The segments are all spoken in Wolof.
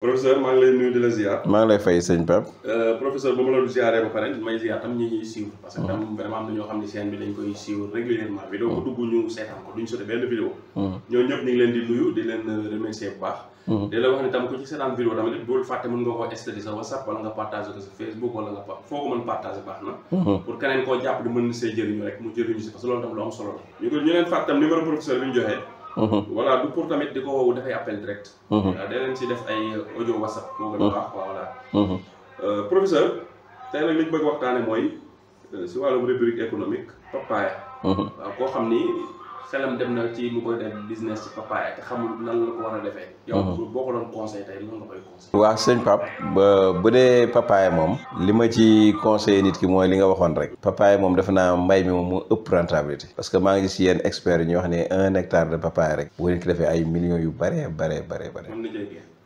professeur maa ngi lay nuyu di la ziar. maa ngi lay fay sëñ Pape. professeur ba ma la ziaree ba pare may ziar tam ñi ñuy suivre. parce que tam vraiment am na ñoo xam ne chaîne bi dañ koy suivre régulièrement vidéo ko dugg ñu seetaan ko duñ sote benn vidéo ñoo ñëpp ñu ngi leen di nuyu di leen remercier bu baax. di la wax ne tam ku ci seetaan vidéo tamit bul fàtte mën nga koo estater sa WhatsApp wala nga partager ko sa Facebook wala nga foo ko mën partager baax na. pour keneen koo jàpp di mën see jëriñu rek mu jëriñu si parce que loolu tam lu am solo la. ñu leen fàtte tam numéro professeur bi ñu joxee. voilà du pour tamit di ko dafay appel direct. waaw da leen si def ay audio WhatsApp. moo gën a baax voilà. professeur tey nag li ñu bëgg waxtaane mooy si wàllum rubrique économique papaya. waaw koo xam ni xelam dem na ci mu koy def business ci papaya te xamul nan la ko war a defee. yow boo ko doon conseil tey lan nga koy conseil. waaw sëñ Pape bu dee papaya moom li ma ci conseillé nit ki mooy li nga waxoon rek. papaya moom defe naa mbay mi moom moo ëpp rentabilité. parce que maa ngi gis yenn experts yi ñuy wax ne 1 hectare de papaya rek. bu nit ki defee ay millions yu bare.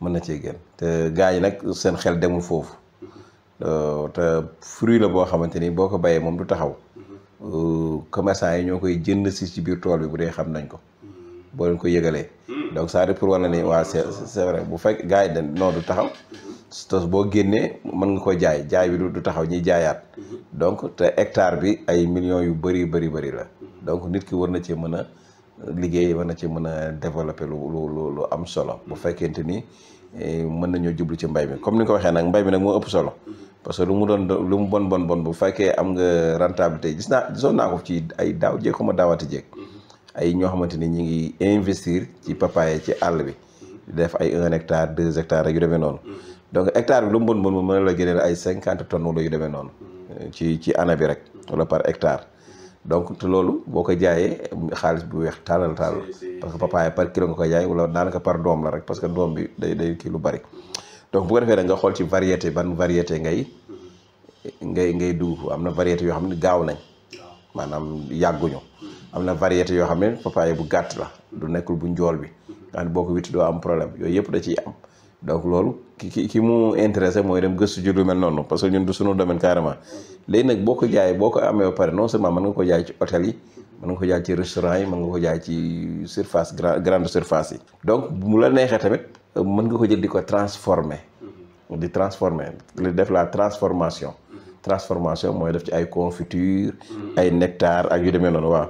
mën na cee génn te gars yi nag seen xel demul foofu. te fruit la boo xamante ni boo ko bayee moom du taxaw. commerçant yi ñoo koy jënd si ci biir tool bi bu dee xam nañ ko. boo leen ko yëgalee. donc c'est pour wala ni waa c'est vrai bu fekk gars yi dañ non du taxaw. tos boo génnee mën nga ko jaay bi du taxaw ñiy jaayaat. donc te hectare bi ay millions yu bëri la. donc nit ki war na cee mën a liggéey war na cee mën a développer lu am solo. bu fekkente ni mën nañoo jublu ci mbay mi comme ni nga ko waxee nag mbay mi nag moo ëpp solo. parce que lu mu bon bu fekkee am nga rentabilité gisoon naa ko ci ay daaw jéeg xuma daawati jéeg ay ñoo xamante ni ñi ngi investir ci papaye ci àll bi def ay 1 hectare 2 hectares yu demee noonu donc hectare bi lu mu bon mën la génneel ay 50 tonnes wala yu demee noonu ci année bi rek wala par hectare donc te loolu boo ko jaayee xaalis bu weex taalal parce que papaye par kilo nga koy jaay wala daanaka par doom la rek parce que doom bi day kii lu bari donc bu ko defee da nga xool ci variété ban variété ngay dugg am na variété yoo xam ne gaaw nañ maanaam yàgguñu am na variété yoo xam ne papaye bu gàtt la du nekkul bu njool bi nga xam ne boo ko witti doo am problème yooyu yëpp da ciy am donc loolu ki mu intéressé mooy dem gëstu ji lu mel noonu parce que ñun du suñu domaine carrément léegi nag boo ko jaayee boo ko amee ba pare non seulement mën nga ko jaay ci hôtel yi mën nga ko jaay ci restaurant yi mën nga ko jaay ci surface grande surface yi donc mu la neexee tamit mën nga ko jël di ko transformer def la transformation mooy def ci ay confiture ay nectar ak yu demee noonu waaw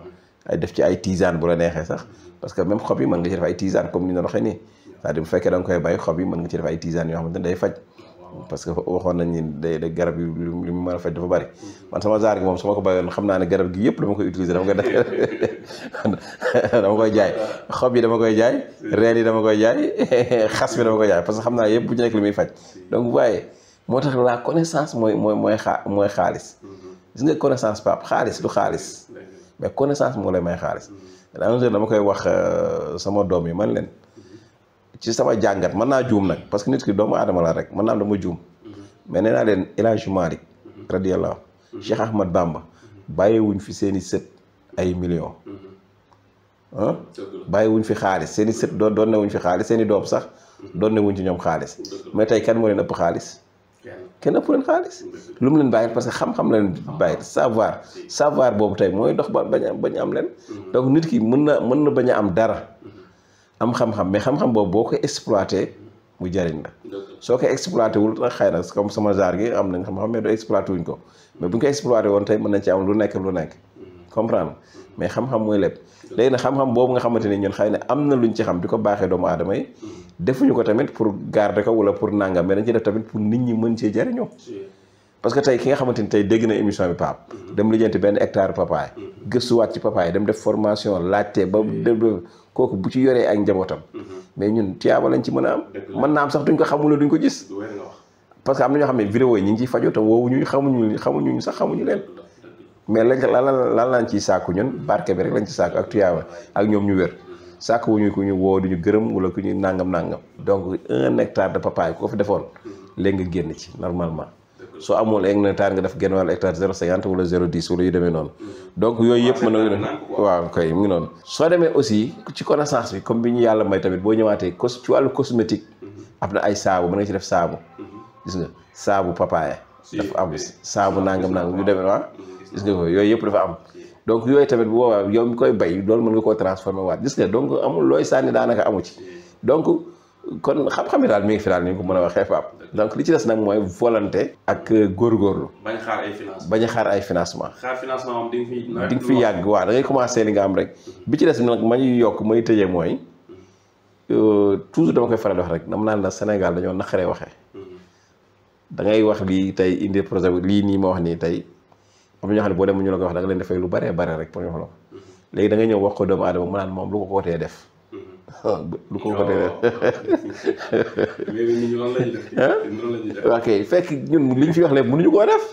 ay def ci ay tisane bu la neexee sax parce que même xob yi mën nga ci def ay tisane comme ni ñu waxee nii c'est-à-dire bu fekkee da nga koy bay xob yi mën nga ci def ay tisane yoo xamante ne day faj parce que waxoon nañ ni day garab yi li mu mën a faj dafa bari man sama zaar gi moom su ma ko bayoon xam naa ne garab gi yëpp dama koy utiliser dama koy jaay xob yi dama koy jaay reen yi dama koy jaay xas bi dama koy jaay parce que xam naa yëpp bu ci nekk li muy faj donc waaye moo tax la connaissance mooy xaalis gis nga connaissance Pape xaalis du xaalis mais connaissance moo lay may xaalis dama koy wax sama doom yi man leen ci sama jàngat mën naa juum nag parce que nit ki doomu aadama la rek mën naa am dama juum mais nee naa leen El Hadj Malick radiyallahu Cheikh Ahmad Bamba bàyyiwuñ fi seen i sët ay millions bàyyiwuñ fi xaalis seen i sët doon ne wuñ fi xaalis seen i doom sax doon ne wuñ ci ñoom xaalis mais tey kan moo leen ëpp xaalis kenn ëpp leen xaalis lu mu leen bàyyi parce que xam-xam la leen bàyyi savoir boobu tey mooy dox ba bañ am leen donc nit ki mën na bañ a am dara am xam-xam mais xam-xam boobu boo ko exploité mu jariñ la soo ko exploité wul nag xëy na comme sama genre gi am nañ xam-xam mais doo exploité wuñ ko mais bu ñu ko exploité woon tey mën nañ ci am lu nekk comprendre mais xam-xam mooy lépp léegi nag xam-xam boobu nga xamante ni ñun xëy na am na luñ ci xam di ko baaxee doomu aadama yi defuñu ko tamit pour garder ko wala pour nangam mais dañ ci def tamit pour nit ñi mën cee jariñoo parce que tey ki nga xamante ni tey dégg na émission bi Pape dem lijjanti benn hectare papaye gëstuwaat ci papaye dem def formation laajte ba kooku bu ci yoree ak njabootam mais ñun tiyaaba lañ ci mën a am mën naa am sax duñ ko xamul duñ ko gis parce que am na ñoo xam ne vidéo yi ñi ngi ciy fajoo te woowuñu xamuñu sax xamuñu leen mais lan lañ ciy sàkku ñun barke bi rek lañ ci sàkku ak tiyaaba ak ñoom ñu wér sàkk wuñu ku ñu woo duñu gërëm wala ku ñu nangam donc 1 hectare de papaye ko fi defoon léegi nga génn ci normalement soo amoon 1 hectare nga def genn wàll hectare 0,50 wala 0,10 wala yu demee noonu donc yooyu yëpp mën na waaw kay mu ngi noonu soo demee aussi ci connaissance bi comme bi ñu yàlla may tamit boo ñëwaatee ci wàllu cosmétique am na ay saabu mën nga ci def saabu gis nga saabu papaye dafa am saabu nangam yu demee waaw gis nga ko yooyu yëpp dafa am donc yooyu tamit bu boobaa yow mi koy bay loolu mën nga koo transformé waat gis nga donc amul looy sànni daanaka amu ci donc kon xam-xam yi daal mi ngi fi daal ni ñu ko mën a waxee Pape donc li ci des nag mooy volonté ak góorgóorlu. bañ xaar ay financement bañ a xaar ay financement. xaar financement moom di nga fi yàgg waaw da ngay commencé li nga am rek. bi ci des nag ma ñuy yokk may tëjee mooy toujours dama koy faral di wax rek dama naan la Sénégal dañoo naqaree waxee. da ngay wax lii tey indi projet bi lii nii ma wax nii tey am na ñoo xam ne boo dem ñu la ko wax da nga leen dafay lu baree bare rek pour ñu wax la ko léegi da ngay ñëw wax ko doomu aadama mu naan moom lu ko wootee def. lu ko wootee def. léegi nit ñi noonu la ñuy def. noonu la ñuy def. ok fekk ñun li ñu fi wax lépp mënuñu koo def.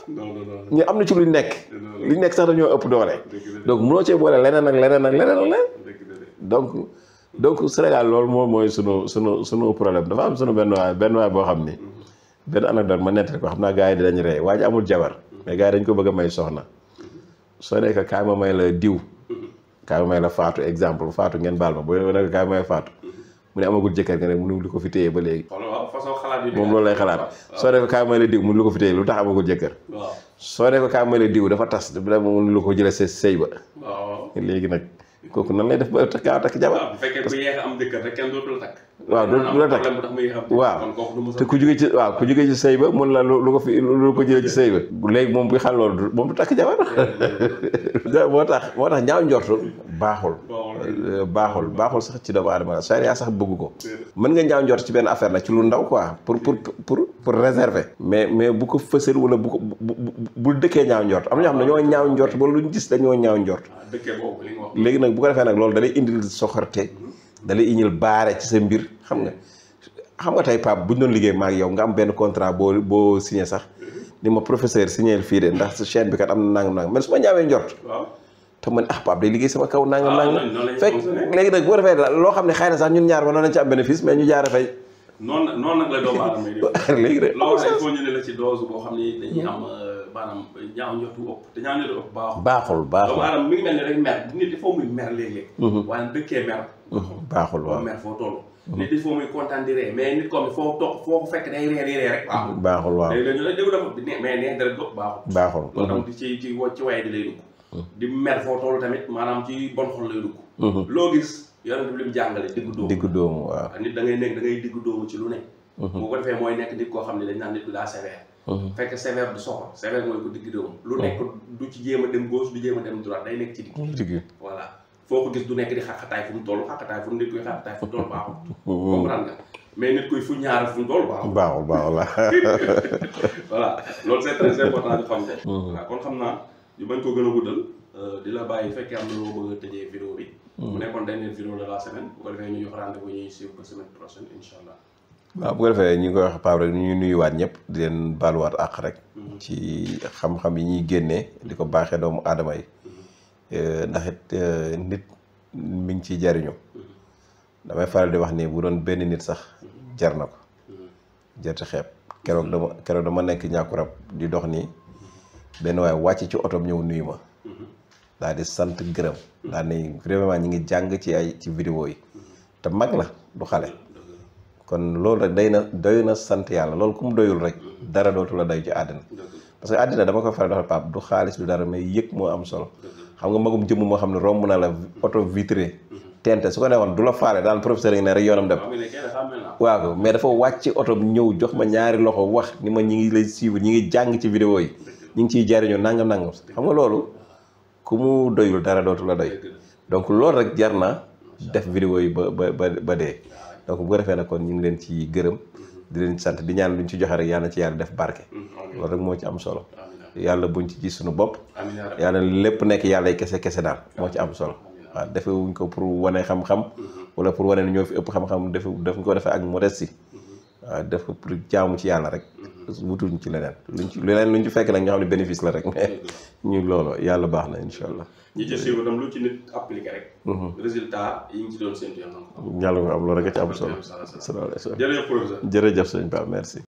ñu am na ci luñ nekk. luñ nekk sax dañoo ëpp doole. donc mënoo cee boole leneen ak leneen ak leneen ak leneen. donc Sénégal loolu moom mooy sunu problème dafa am sunu benn waay boo xam ni. benn anecdote ma nettali ko xam naa gars yi dinañ rey waa ji amul jabar mais gars yi dañ ko bëgg a may soxna soo nekk kaay ma may la diw kaay ma may la faatu exemple faatu ngeen baal ma boo nekk kaay ma may faatu mu ne amagul jëkkër nga ne mënu lu ko fi téye ba léegi moom loolu lay xalaat soo nekk kaay ma may la diw mënu lu ko fi téye lu tax amagul jëkkër soo nekk kaay ma may la diw dafa tas mënu lu ko jëlee sa sëy ba léegi nag kooku nan lay def ba gaaw takk jabar. bu fekkee bu yéex a am jëkkër rek kenn dootul takk. waaw du la takk waaw te ku jóge ci sëy ba mun la lu ko jëlee ci sëy ba. léegi moom buy xam loolu moom du takk jabar. moo tax ñaaw njortu baaxul sax ci doomu aadama la sariya sax bëgg ko. mën nga ñaaw njort ci benn affaire la ci lu ndaw quoi pour réserver. mais bu ko fësal wala bu dëkkee ñaaw njort am na ñoo xam ne dañoo ñaaw njort ba luñ gis dañoo ñaaw njort. léegi nag bu ko defee nag loolu da lay indil soxorte da lay indil baare ci sa mbir xam nga tey Pape bu ñu doon liggéey maag yow nga am benn contrat boo signé sax ni ma professeur signé fii de ndax sa chaîne bi kat am na nangam mais su ma ñaawee njort te man Pape day liggéey sama kaw nangam fekk léegi nag bu ko defee loo xam ne xëy na sax ñun ñaar mën nañ ci am bénéfice mais ñu jaare fay noonu nag la doomu aadama yi léegi de loolu il faut ñu ne la ci dose boo xam ne dañuy am maanaam ñaaw njortu ëpp te ñaaw njortu ëpp baaxul doomu aadama mi ngi mel ne rek mer nit il faut muy mer léeg-léeg waaye dëkkee mer baaxul waaw mer foo toll nit il faut muy kontaan di ree mais nit comme foo toog foo ko fekk day ree rek baaxul waaw léegi ñu la dégg dafa mais neex dara do baaxul loolu tam di ci waaye di lay dugg di mer foo toll tamit maanaam ci bon xol lay dugg loo gis yonent bi li mu jàngale diggu dóomu waaw nit da ngay nekk da ngay diggu dóomu ci lu ne bu ko defee mooy nekk nit koo xam ne dañ naan nit bi daa sévère fekk sévère du soxor sévère mooy ko digg dóomu lu nekk du ci jéem a dem gauche du jéem a dem droite day nekk ci digg voilà foo ko gis du nekk di xaqataay fu mu toll xaqataay fu mu nit koy xaqataay fu mu toll baaxul comprendre nga mais nit koy fu ñaar fu mu toll baaxul voilà loolu c'est très important ñu xam ko voilà kon xam naa ñu bañ ko gën a guddal di la bàyyi fekkee am na loo bëgg a tëjee vidéo bi mu nekkoon dernière vidéo de la semaine bu ko defee ñu jox rendez-vous ñuy suivre ba semaine prochaine incha allah waaw bu ko defee ñu ngi koy wax Pape rek ñu nuyuwaat ñëpp di leen baaluwaat àq rek ci xam-xam yi ñuy génnee di ko baaxee doomu aadama yi ndax it nit mi ngi ciy jariñu damay faral di wax ni bu doon benn nit sax jar na ko jarte xeeb keroog dama nekk ñàkku rab di dox nii benn waaye wàcc ci otom ñëw nuyu ma daal di sant gërëm daal ni vraiment ñi ngi jàng ci vidéo yi te mag la du xale kon loolu rek doy na sant yàlla loolu ku mu doyul rek dara dootu la doy ci àddina parce que àddina dama ko faral di wax Pape du xaalis du dara mais yëg moo am solo xam nga magum jëmm moo xam ne romb na la auto vitré tente su ko neexoon du la faale daal professeur yi ne rek yoonam dem waaw mais dafa wàcc oto ñëw jox ma ñaari loxo wax ni ma ñi ngi lay suivre ñi ngi jàng ci vidéo yi ñi ngi ciy jariñu nangam xam nga loolu ku mu doyul dara dootu la doy donc loolu rek jar na def vidéo yi ba dee donc bu ko defee nag kon ñu ngi leen ci gërëm di leen sant di ñaan luñ ci joxe rek yàlla na ci yàlla def barke loolu rek moo ci am solo yàlla buñ ci gis suñu bopp yàlla lépp nekk yàlla kese daal moo ci am solo waaw defee wuñ ko pour wane xam-xam wala pour wane ne ñoo fi ëpp xam-xam def ko defee ak modestie waaw def ko pour jaamu ci yàlla rek wutuñ ci leneen luñ ci fekk nag ñoo xam ne bénéfice la rek mais ñu loolu yàlla baax na incha allah ñi ci suivre tam lu ci nit appliqué rek résultat yi ñu ci doon séntu yàlla ko am loolu rek a ci am solo jërëjëf sëñ Pape merci